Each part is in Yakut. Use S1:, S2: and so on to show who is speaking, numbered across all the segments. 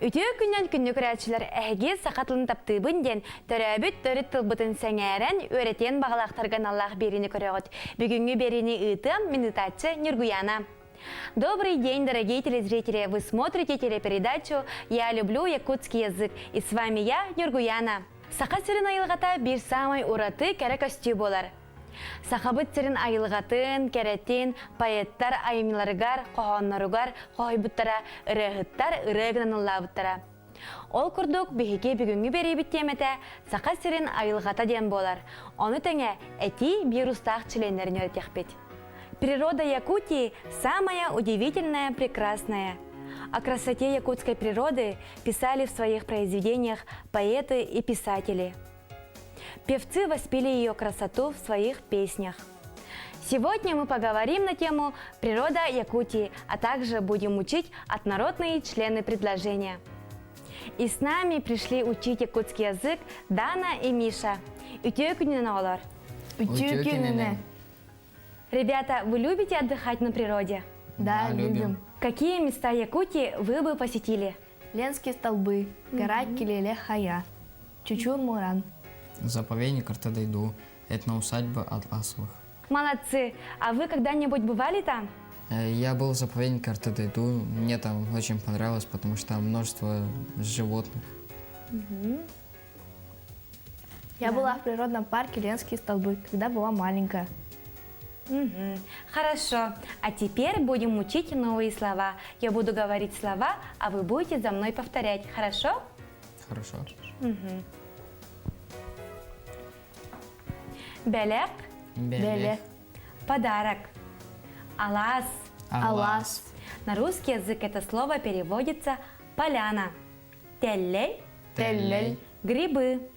S1: Үтүө күнүнэн күндү көрөөччүлэр эһиги саха тылын таптыыбын диэн төрөөбүт төрүт тылбытын сэҥээрэн үөрэтиэн баҕалаахтарга аналлаах биэриини көрөҕүт. Бүгүҥҥү биэриини ыытыам мин ыытааччы Ньургуяна. Добрый день, дорогие телезрители! Вы смотрите телепередачу «Я люблю якутский язык» и с вами я, Ньургуяна. Саха сирин айылҕата биир саамай ураты кэрэ көстүү буолар. Сахабыт сирин айылҕатын, кэрэтин поэттар айымньыларыгар, хоһоонноругар хоһуйбуттара, ырыаһыттар ырыа гынан ыллаабыттара. Ол курдук, биһиги бүгүҥҥү биэриибит тиэмэтэ Саха сирин айылҕата диэн буолар. Ону тэҥэ этии вирустаах чилиэннэрин үөрэтиэхпит. Природа Якутии самая удивительная, прекрасная. О красоте якутской природы писали в своих произведениях поэты и писатели. Певцы воспели ее красоту в своих песнях. Сегодня мы поговорим на тему «Природа Якутии», а также будем учить однородные члены предложения. И с нами пришли учить якутский язык Дана и Миша. Үтүө күнүнэн оҕолор!
S2: Үтүө күнүнэн!
S1: Ребята, вы любите отдыхать на природе?
S2: Да, любим.
S1: Какие места Якутии вы бы посетили?
S2: Ленские столбы, гора Килеле-Хая, Чучур-Муран.
S3: Заповедник Артадайду, этноусадьба Атласовых.
S1: Молодцы! А вы когда-нибудь бывали там?
S3: Я был в заповеднике Артадайду, мне там очень понравилось, потому что там множество животных.
S2: Я была в природном парке Ленские столбы, когда была маленькая.
S1: Мгм. Хорошо. А теперь будем учить новые слова. Я буду говорить слова, а вы будете за мной повторять. Хорошо?
S3: Хорошо.
S1: Бэлэх,
S2: Бэлэх.
S1: подарок. Алаас.
S2: Алаас.
S1: На русский язык это слово переводится поляна. Тэллэй,
S2: Тэллэй.
S1: грибы.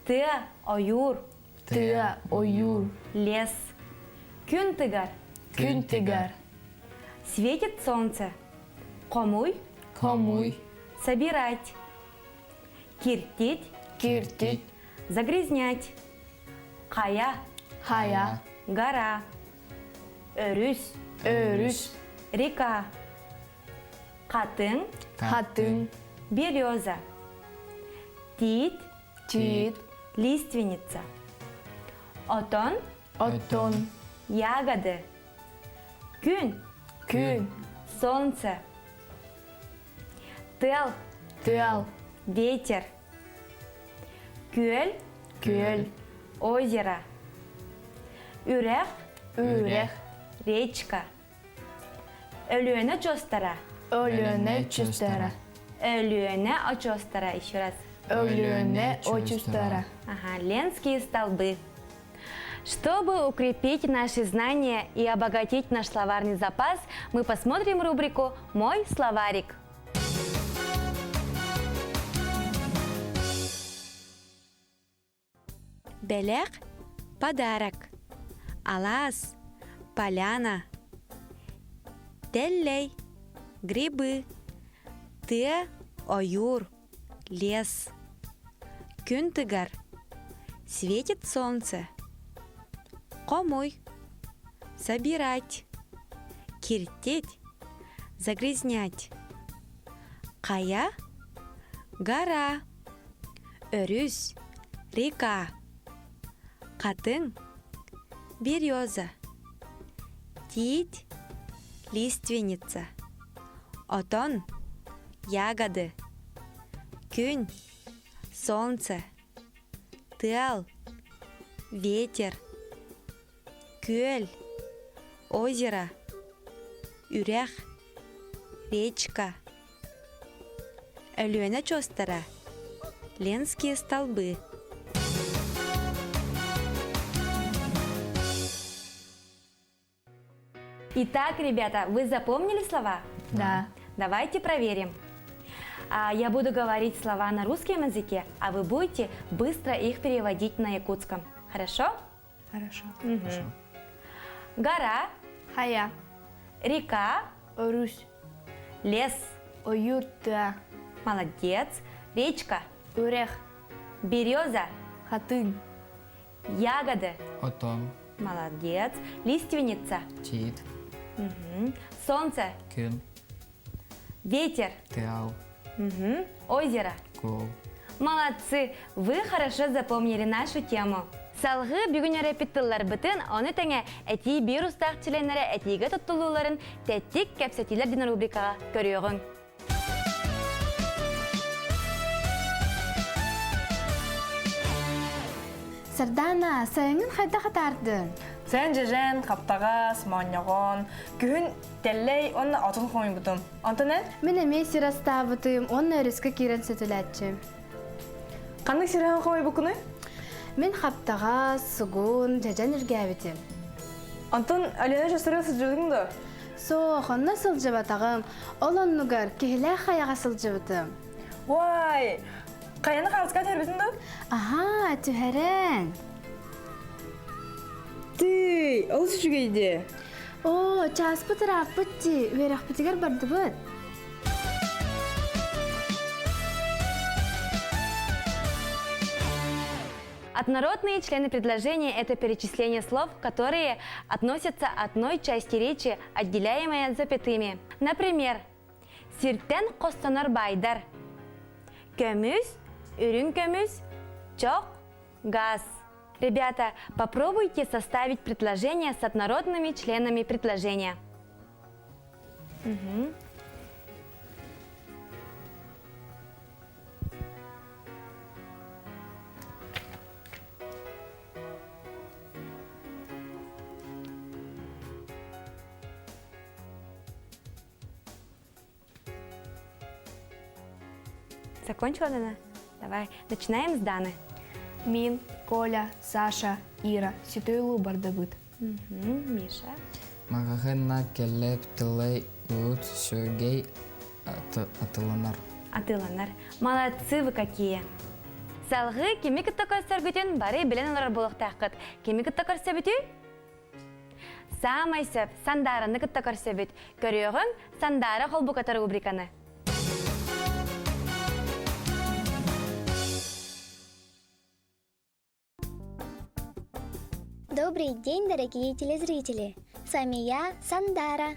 S1: Тыа, ойуур,
S2: Тыа, ойуур.
S1: лес. Күн тыгар.
S2: Күн тыгар.
S1: Светит солнце. Хомуй,
S2: Хомуй.
S1: собирать. Киртить,
S2: Киртить.
S1: загрязнять. Хайа,
S2: Хайа.
S1: гора. Өрүс,
S2: Өрүс.
S1: река. Хатыҥ,
S2: Хатыҥ.
S1: береза. Тиит,
S2: Тиит.
S1: лиственница. Отон,
S2: Отон.
S1: ягоды. Күн,
S2: Күн.
S1: солнце. Тыал,
S2: Тыал.
S1: ветер. Күөл,
S2: Күөл.
S1: озеро. Үрэх,
S2: Үрэх.
S1: речка. Өлүөнэ очуостара.
S2: Өлүөнэ очуостара.
S1: Өлүөнэ очуостара. Еще раз.
S2: Өлүөнэ очуостара.
S1: Ага, Ленские столбы. Чтобы укрепить наши знания и обогатить наш словарный запас, мы посмотрим рубрику «Мой словарик». Бэлэх – подарок. Алаас – поляна. Тэллэй – грибы. Тыа – ойуур, лес. Күн тыгар – светит солнце. Хомуй – собирать. Киртить – загрязнять. Хайа – гора. Өрүс, река. Хатыҥ, береза. Тиит, лиственница. Отон, ягоды. Күн, солнце. Тыал, ветер. Күөл, озеро. Үрэх, речка. Өлүөнэ очуостара, Ленские столбы. Итак, ребята, вы запомнили слова?
S2: Да.
S1: Давайте проверим. А, я буду говорить слова на русском языке, а вы будете быстро их переводить на якутском. Хорошо?
S2: Хорошо.
S3: Хорошо.
S1: Гора,
S2: Хайа.
S1: река,
S2: Өрүс.
S1: лес.
S2: Ойуур тыа.
S1: Молодец. Речка,
S2: Үрэх.
S1: береза,
S2: Хатыҥ.
S1: ягоды.
S3: Отон.
S1: Молодец. Лиственница.
S3: Тиит.
S1: Мгм. Солнце,
S3: Күн.
S1: ветер,
S3: Тыал.
S1: Угу. Озеро.
S3: Кол.
S1: Молодцы! Вы хорошо запомнили нашу тему. Салгыы бүгүн үөрэппит тылларбытын, ону тэҥэ этии биир устаах чилиэннэрэ этиигэ туттулууларын тэттик кэпсэтиилэр диэн рубрикаҕа көрүөҕүҥ.
S4: Сардаана, сайыҥҥын хайдах атаардыҥ?
S5: Сайын дьэдьэн, хаптаҕас, моонньоҕон, күһүн тэллэй уонна отун хомуйбутум. Онтон эн?
S4: Мин эмиэ сир астаабытым уонна өрүскэ киирэн сөтөлөөччүм.
S5: Ханнык сирэҕин хомуйбуккунуй?
S4: Мин хаптаҕас, сугун, дьэдьэн үргээбитим.
S5: Онтон Алена Шестерга сылдьыбытыҥ дуо?
S4: Суох, онно сылдьыбатаҕым. Ол оннугар киһилээх хайаҕа сылдьыбытым.
S5: Уай! Хайаны хаалыска түһэрбитин дуо?
S4: Аһаа, түһэрэн.
S5: Тыый, олус үчүгэй дии.
S4: Оо, чааспыт ырааппыт дии, үөрэхпитигэр бардыбыт.
S1: Однородные члены предложения – это перечисление слов, которые относятся одной части речи, отделяемые запятыми. Например, Сиртэн хостонор баайдар. Көмүс, үрүҥ көмүс, чох, газ. Ребята, попробуйте составить предложение с однородными членами предложения. Угу. Закончила, Дана? Давай, начинаем с Даны.
S2: Мин, Коля, Саша, Ира, Ситуйлу бардыбыт.
S1: Миша.
S3: Маҕаһыынна кэллэп тылай уут сүөгэй атыланар.
S1: Атыланар. Молодцы вы какие! Салгыы кими кытта көрсөргүтүн бары билэн олорор буолуохтааххыт. Кими кытта көрсөбүтүй? Саамай сөп, Сандаараны кытта көрсөбүт. Көрүөҕүҥ, Сандаара холбуката рубриканы.
S6: Добрый день, дорогие телезрители! С вами я, Сандара.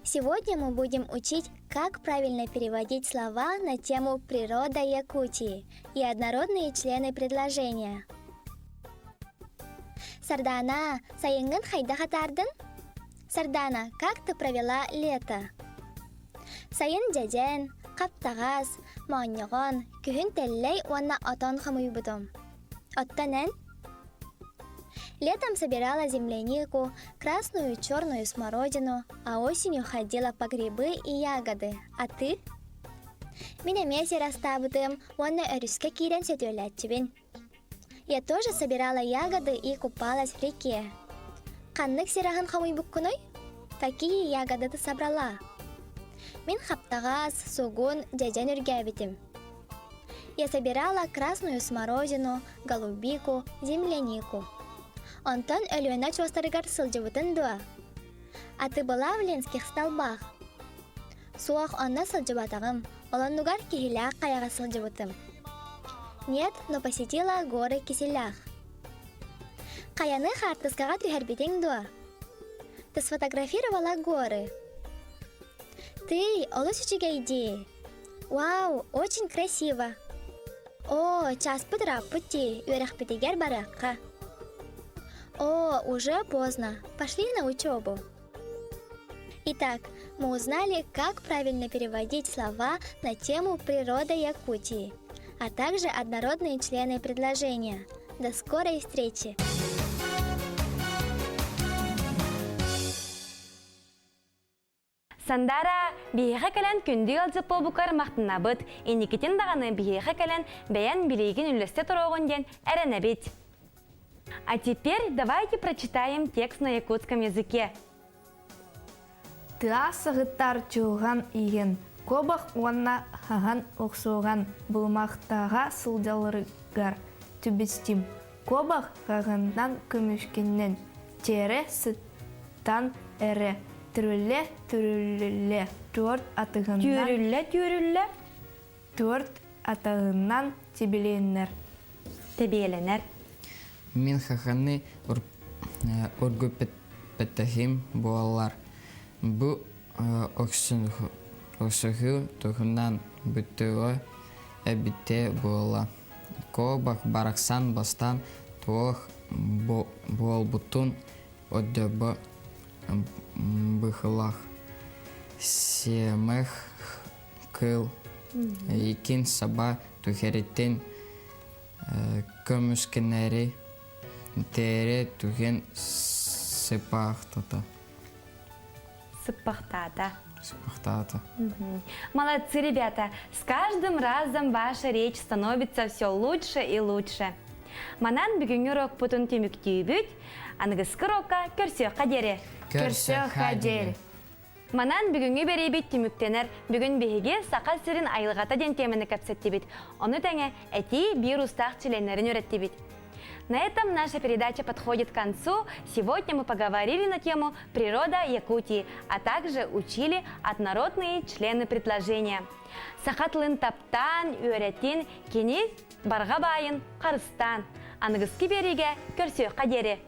S6: Сегодня мы будем учить, как правильно переводить слова на тему «Природа Якутии» и однородные члены предложения. Сардана, сайыҥҥын хайдах атаардын? Сардана, как ты провела лето? Сайын дьэдьэн, хаптаҕас, моонньоҕон, күһүн тэллэй уонна отон хомуйбутум. Оттон эн? Летом собирала землянику, красную и черную смородину, а осенью ходила по грибы и ягоды. А ты? Мин эмиэ сир астаабытым уонна өрүскэ киирэн сөтүөлээччибин. Я тоже собирала ягоды и купалась в реке. Ханнык сир аһын хомуйбуккунуй? Какие ягоды ты собрала? Мин хаптаҕас, сугун, дьэдьэн үргээбитим. Я собирала красную смородину, голубику, землянику. Онтон Өлүөнэ очуостарыгар сылдьыбытын дуо? А ты была в Ленских столбах? Суох, онно сылдьыбатаҕым, ол оннугар Киһилээх хайаҕа сылдьыбытым. Нет, но посетила горы Киселях. Хайаны хаартыскаҕа түһэрбитиҥ дуо? Ты сфотографировала горы. Ты, олус үчүгэй дии. Вау, очень красиво. О, чааспыт ырааппыт дии, үөрэхпитигэр барыахха. О, уже поздно. Пошли на учебу. Итак, мы узнали, как правильно переводить слова на тему «Природа Якутии», а также однородные члены предложения. До скорой встречи!
S1: Сандара, биһиэхэ кэлэн күндү ыалдьыт буолбуккар махтанабыт. Инникитин даҕаны биһиэхэ кэлэн бэйэн билиигин үллэстэ туруоҕун диэн эрэнэбит. А теперь давайте прочитаем текст на якутском языке.
S2: Тыа саһыттар чуган иһин, куобах уонна хаһан охсуган булумахтаҕа сылдьалларыгар түбэстим. Куобах хаһыннан көмүскэнэн, тиэрэ сыттан эрэ түрүллэ-түрүллэ түөрт атыгынан
S1: Түүрүллэ-түүрүллэ
S2: түөрт атаҕынан тибилиэннэр.
S1: Тэбиэлэнэр.
S3: Мин хаханы ургуппэтэхим буоллар. Бу Охсуһуу туһунан бүтүө эбитэ буолла. Куобах барахсан бастаан туох буолбутун өйдөөбөт быһыылаах. Сиэмэх кыыл иккин саба түһэриттэн көмүскэнэри тээрэ түһэн сыпаахтата.
S1: Сыппахтаата.
S3: Сыппахтаата.
S1: Молодцы, ребята! С каждым разом ваша речь становится все лучше и лучше. Манан бүгүҥҥү урокпутун түмүктүүбүт. Аныгыскы урокка көрсүөххэ диэри.
S3: Көрсүөххэ диэри.
S1: Манан бүгүҥҥү биэриибит түмүктэнэр. Бүгүн биһиги Саха сирин айылҕата диэн тиэмэни кэпсэттибит. Ону тэҥэ этии биир уустаах чилиэннэрин үөрэттибит. На этом наша передача подходит к концу. Сегодня мы поговорили на тему «Природа Якутии», а также учили однородные члены предложения. Саха тылын таптаан, үөрэтин, кини барҕа баайын харыстаан. Аныгыскы биэриигэ көрсүөххэ диэри!